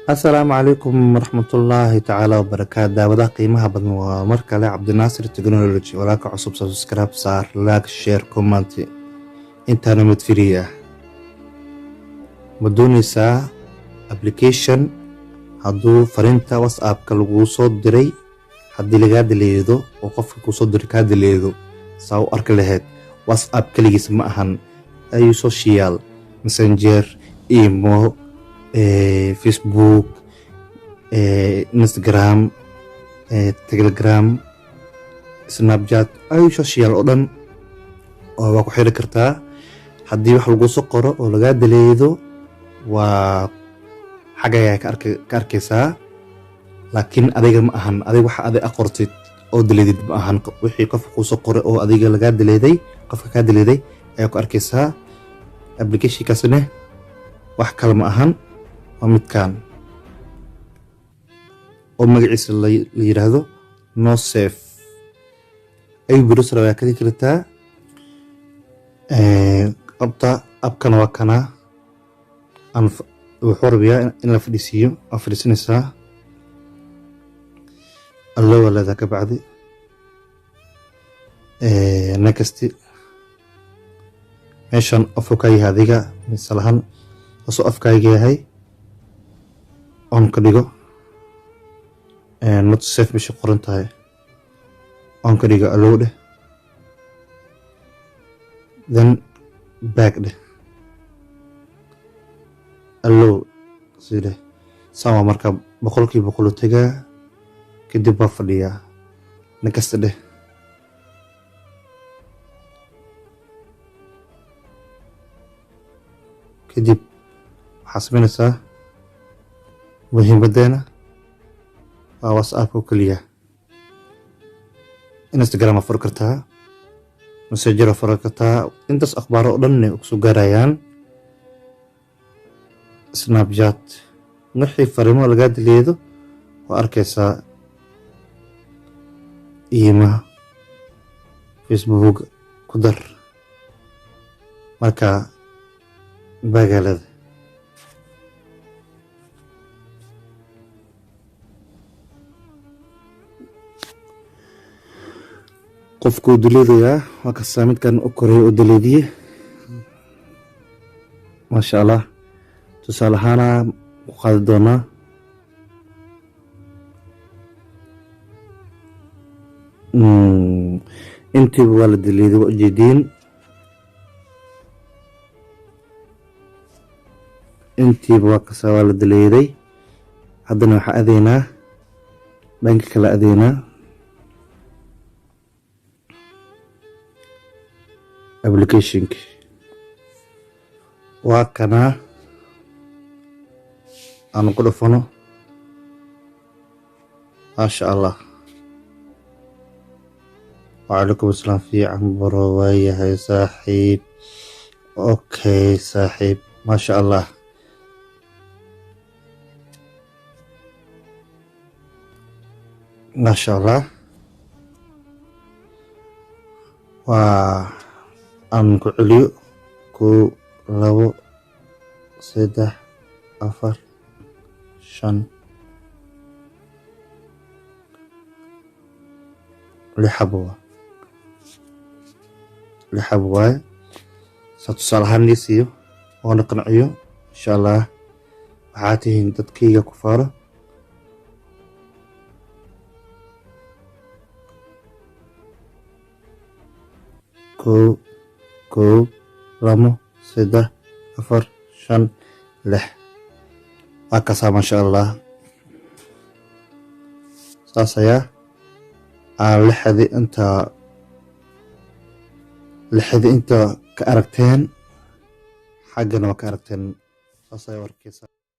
Asalaamu calaykum waraxmatullaahi tacaala wabarakaatu. Daawadaha qiimaha badan, waa mar kale Cabdinaasir Technology. Walaalka cusub, subscribe saar, like, share, comment. Intaana mid free ah. Ma dooneysaa application hadduu fariinta WhatsAppka laguu soo diray, haddii lagaa deleedo oo qofka kuusoo diray kaa deleedo, saa u arki lahayd? WhatsApp keligiis ma ahan, ayu social messenger, Imo, Facebook, Instagram, Telegram, Snapchat, ay social oo dhan waa ku xiri kartaa. Haddii wax lagu soo qoro oo lagaa deleedo, waa xaggayaa ka arkaysaa. Laakiin adiga ma ahan, adiga waxa adiga aqortid oo deleedid ma ahan. Wixii qofka kuusoo qoray oo adiga lagaa deleeday, qofka kaa deleeday ayaa ku arkaysaa. Applicationkaasne wax kale ma ahan, waa midkan oo magaciisa la yiraahdo No Save. Ay browser ayaa ka dhigi kartaa abta. Appkana waa kanaa. Wuxuu rabiyaa in la fadhiisiiyo. Waa fadhiisanaysaa, allow waa leedahay. Ka bacdi next. Meeshan off ka yahay adiga misalahan asoo off kaaga yahay, on ka dhigo. Not safe meesha qoran tahay on ka dhigo, allow dheh, then back dheh, allow sii dheh. Saan waa marka 100% u tegaa. Kadib waa fadhiyaa, next dheh. Kadib waxaa sameynaysaa, muhiimadeena waa WhatsApp oo keliya. Instagram waa furi kartaa, Messenger waa furi kartaa, intaas akhbaaro oo dhanne kusoo gaarayaan. Snapchat, wixii fariimo lagaa deleedo waa arkaysaa. Imo, Facebook ku dar. Marka bagaalada qofkuu deleedayaa waa kastaa. Midkan u koreeya oo deleediye, maasha Allah. Tusaale ahaana ku qaadi doonaa. Intiiba waa la deleeday, waa ujeediin. Intiiba waa kasaa, waa la deleeday. Haddana waxaa adeynaa dhanka kale, adeynaa applicationki. Waa kanaa, aanu ku dhufano. Maasha Allah. Wacalaykum asalaam. Fiican bro, waayahay saaxiib. Okay saaxiib, maasha Allah. Maasha Allah. Waa aan ku celiyo: 1, 2, 3, 4, 5, 6 xabo waa, 6 xabo waaye. Saa tusaale ahaan nii siiyo oona qanciyo, insha Allah. Waxaa tihiin dadkayga ku faaro. 1, 1, 2, 3, 4, 5, 6. Waa kasaa, maasha Allah. Saas ayaa aan lixdii inta, lixdii inta ka aragteen, xaggana waa ka aragteen. Saas ayaa arkeysaa.